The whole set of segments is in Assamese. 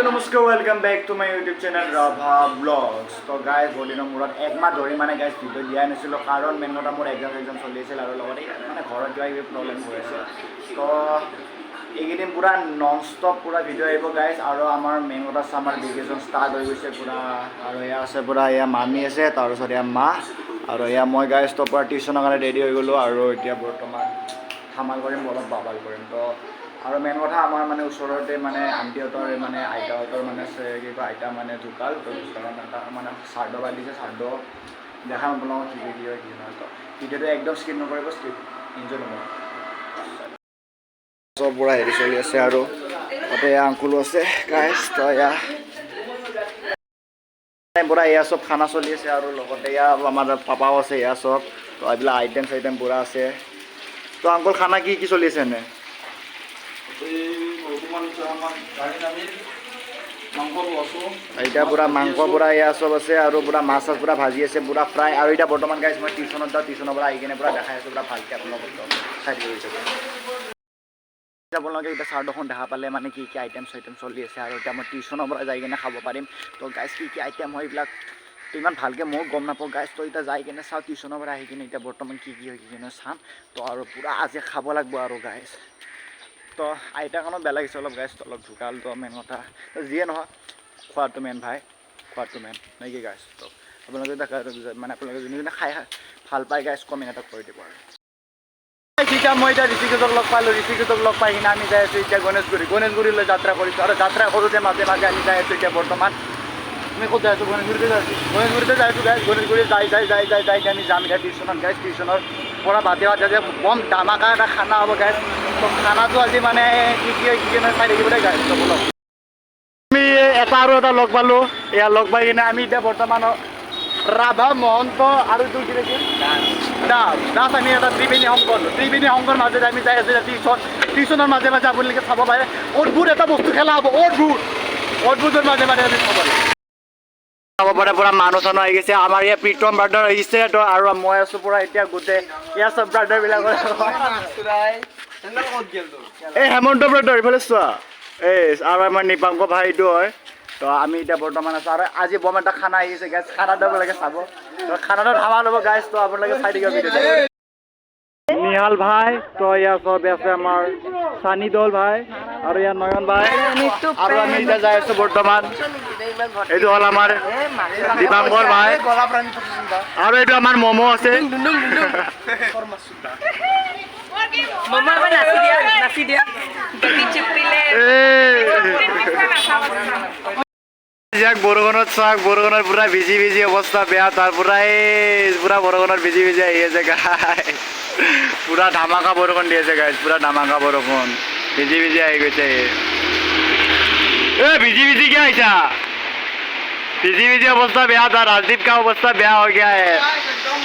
নমস্কাৰ, welcome back to my YouTube channel Rabha blogs. তো গাইজ, বহুত দিনৰ মূৰত, একমাহ ধৰি মানে গাইজ ভিডিঅ' দিয়াই নাছিলোঁ, কাৰণ মেইন কথা মোৰ এক্সাম এক্সাম চলি আছিল আৰু লগতে মানে ঘৰত কিবা কিবি প্ৰব্লেম হৈ আছিল। তো এইকেইদিন পূৰা নন ষ্টপ পূৰা ভিডিঅ' আহিব গাইজ। আৰু আমাৰ মেইন কথা ছামাৰ ভেকেশ্যন ষ্টাৰ্ট হৈ গৈছে পূৰা। আৰু এয়া আছে পূৰা, এয়া মামী আছে, তাৰপিছত এয়া মা আৰু এয়া মই গাইজ। তো পূৰা টিউশ্যনৰ কাৰণে ৰেডি হৈ গ'লোঁ আৰু এতিয়া বৰ্তমান ধামাল কৰিম, অলপ বাবাল কৰিম। তো আৰু মেইন কথা আমাৰ মানে ওচৰতে মানে আণ্টিহঁতৰ মানে আইতাহঁতৰ মানে কি কয়, আইতা মানে ঢুকাল। তো ঢুকালৰ তাৰ মানে শ্ৰাদ্ধ পাতিছে। শ্ৰাদ্ধ দেখাম আপোনালোকক কি কি হয় কি নহয়। তো ভিডিঅ'টো একদম স্কিপ নকৰিব, স্কিপ এনজয় নকৰিব। চব পূৰা হেৰি চলি আছে আৰু তাতে এয়া আংকুলো আছে গাইজ। তো এয়া পূৰা এয়া চব খানা চলি আছে আৰু লগতে এয়া আমাৰ পাপাও আছে। এয়া চব, তো এইবিলাক আইটেম চাইটেম পূৰা আছে। তো আংকুল, খানা কি কি চলি আছে এনে? এই বৰ্তমান আমাৰ গাড়ী নামিল, মাংস আছোঁ। এতিয়া পূৰা মাংস পূৰা এয়া চব আছে আৰু পূৰা মাছ চাছ পূৰা ভাজি আছে, পূৰা ফ্ৰাই। আৰু এতিয়া বৰ্তমান গাইজ মই টিউশ্যনত যাওঁ। টিউশ্যনৰ পৰা আহি কিনে পূৰা দেখাই আছোঁ পূৰা ভালকৈ আপোনালোকক। চাই দিব ভিডিঅ'টো। আপোনালোকে এতিয়া চাৰ্টখন দেখা পালে মানে কি কি আইটেম চাইটেম চলি আছে। আৰু এতিয়া মই টিউশ্যনৰ পৰা যাই কিনে খাব পাৰিম। তো গাইজ, কি কি আইটেম হয় এইবিলাক তো ইমান ভালকৈ ময়ো গম নাপাওঁ গাইজ। তো এতিয়া যাই কিনে চাওঁ, টিউশ্যনৰ পৰা আহি কিনে এতিয়া বৰ্তমান কি কি হয় কি কি নহয় চাম। তো আৰু পূৰা আজি খাব লাগিব আৰু গাইজ। তো আইতাৰ কাৰণেও বেয়া লাগিছে অলপ গাইজ, অলপ ঢুকাল। তো মেইন কথা, তো যিয়ে নহয় খোৱাটো মেইন ভাই, খোৱাটো মেইন নে কি গাইজ? তো আপোনালোকে দেখা মানে আপোনালোকে যোনে যোনে খাই ভাল পায় গাইজ, কমেণ্ট এটা কৰি দিব। আৰু এতিয়া মই এতিয়া ঋষিকেশক লগ পালোঁ। ঋষিকেশক লগ পাই কিনে আমি যাই আছোঁ এতিয়া গণেশগুৰি। গণেশগুৰিলৈ যাত্ৰা কৰিছোঁ আৰু যাত্ৰা কৰোঁতে মাজে মাজে আমি যাই আছোঁ। এতিয়া বৰ্তমান আমি ক'ত যাই আছোঁ? গণেশগুৰিতে যাই আছোঁ, গণেশগুৰিতে যাই আছোঁ গাইজ। গণেশগুৰি যাই যাই যাই যাই যাই আমি যাম এতিয়া টিউশ্যনত গাইজ। টিউশ্যনৰ পৰা বাদে বাদে যে বম ধামাকা এটা খানা হ'ব গাইজ। তো খানাটো আজি মানে কি কি হয় কি কি নহয় চাই থাকিব দেই গাইজ। তো ব'লক, আমি এটা আৰু এটা লগ পালোঁ। এয়া লগ পাই কিনে আমি এতিয়া বৰ্তমান ৰাভা, মহন্ত আৰু তোৰ কি আছিল, দাস দাস আমি এটা ত্ৰিবেণী সংঘ, ত্ৰিবেণী সংঘৰ মাজেৰে আমি যাই আছোঁ এতিয়া টিউশ্যন। টিউশ্যনৰ মাজে মাজে আপোনালোকে চাব পাৰে অদ্ভুত এটা বস্তু খেলা হ'ব। অদ্ভুত অদ্ভুতৰ মাজে মাজে আমি চাব পাৰিম, চাব পাৰে। পূৰা মানুহ চানুহ আহি গৈছে। আমাৰ ইয়াত প্ৰীতম ব্ৰাদাৰ আহিছে। তো আৰু মই আছোঁ পূৰা এতিয়া গোটেই ইয়াত চব ব্ৰাদাৰবিলাকৰ। এই হেমন্ত ব্ৰাদাৰ, ইফালে চোৱা। এই আৰু আমাৰ নিপাংক ভাইটো হয়। তো আমি এতিয়া বৰ্তমান আছোঁ আৰু আজি বম এটা খানা আহিছে গাইজ। খানাটো আপোনালোকে চাব, তো খানাটো ধামাল হ'ব গাইজ। তো আপোনালোকে চাই থাকিব ভিডিঅ'টো। নিহাল ভাই, তো ইয়াত চব আছে, আমাৰ চানি দল ভাই আৰু ইয়াত নয়ন ভাই। আৰু আমি এতিয়া যাই আছোঁ বৰ্তমান। এইটো হ'ল আমাৰ দীপাংকৰ ভাই আৰু এইটো আমাৰ ম'ম' আছে। মমা, এবাৰ নাচি দিয়া, নাচি দিয়া। বেটি চিপৰিলে। এই যাক বৰষুণত চাওক, বৰষুণত পুৰা ভিজি ভিজি অৱস্থা বেয়া তাৰ পুৰা। এই পুৰা বৰষুণত ভিজি ভিজি আহি আছে গাইজ। পুৰা ধামাকা বৰষুণ দি আছে গাইজ, পুৰা ধামাকা বৰষুণ, ভিজি ভিজি আহি গৈছে। এ ভিজি ভিজি কিয় আহিছা? ভিজি ভিজি অৱস্থা বেয়া তাৰ। ৰাজদীপ का অৱস্থা বেয়া हो गया है। একদম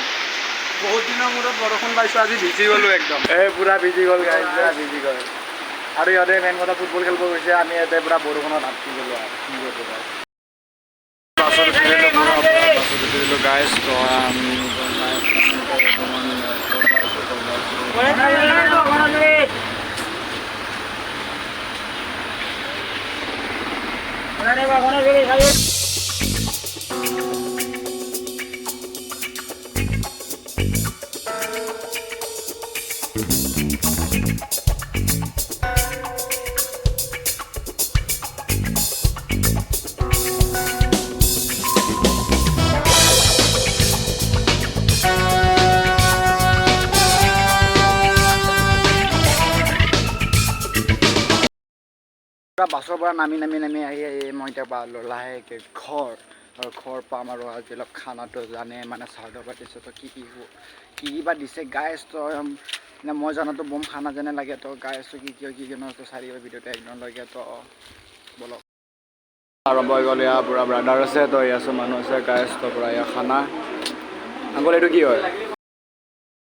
বহুত দিনৰ মূৰত বৰষুণ পাইছোঁ, আজি ভিজি গ'লো একদম। এই পুৰা ভিজি গ'ল গাইজ, পুৰা ভিজি গ'ল। আৰু ইহঁতে মেইন কথা ফুটবল খেলিব গৈছে, আমি ইয়াতে পুৰা বৰষুণত আটকি গ'লো। আৰু কি কৰিব গাইজ? বাছত উঠি দিলোঁ, পুৰা বাছত উঠি দিলোঁ গাইজ। তো আমি বৰ্তমান পুৰা বাছৰ পৰা নামি নামি নামি আহি আহি মই এতিয়া পালোঁ লাহেকৈ ঘৰ। আৰু ঘৰ পাম আৰু আজি অলপ খানাটো জানে মানে শ্ৰাদ্ধ পাতিছে। তো কি কি কি কি বা দিছে গাইজ? তো মানে মই জনাতো বম খানা যেনে লাগে। তো গাইজ, কি কি হয় কি কি নহয় তো চাই থাকিব ভিডিঅ'টো একদম লৈকে। তো ব'লক, আৰম্ভ হৈ গ'ল। ইয়াৰ পুৰা ব্ৰাদাৰ আছে, তো ইয়াৰ চব মানুহ আছে গাইজ। তো পুৰা ইয়াৰ খানা। আংকল, এইটো কি হয়?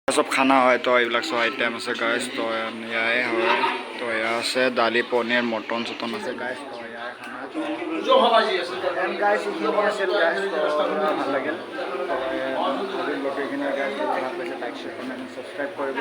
চব খানা হয়। তো এইবিলাক চব আইটেম আছে গাইজ। তো ইয়াৰে হয়। তো এয়া আছে দালি, পনীৰ, মটন চটন আছে গাইজ। তো ইয়াৰে খানা গাইজ, এইখিনি আছিল গাইজ। তো ভাল লাগিল। তো আজিৰ ব্লগটো এইখিনিয়ে গাইজ। ভাল পাইছে লাইক, শ্বেয়াৰ, কমেণ্ট, ছাবস্ক্ৰাইব কৰিব।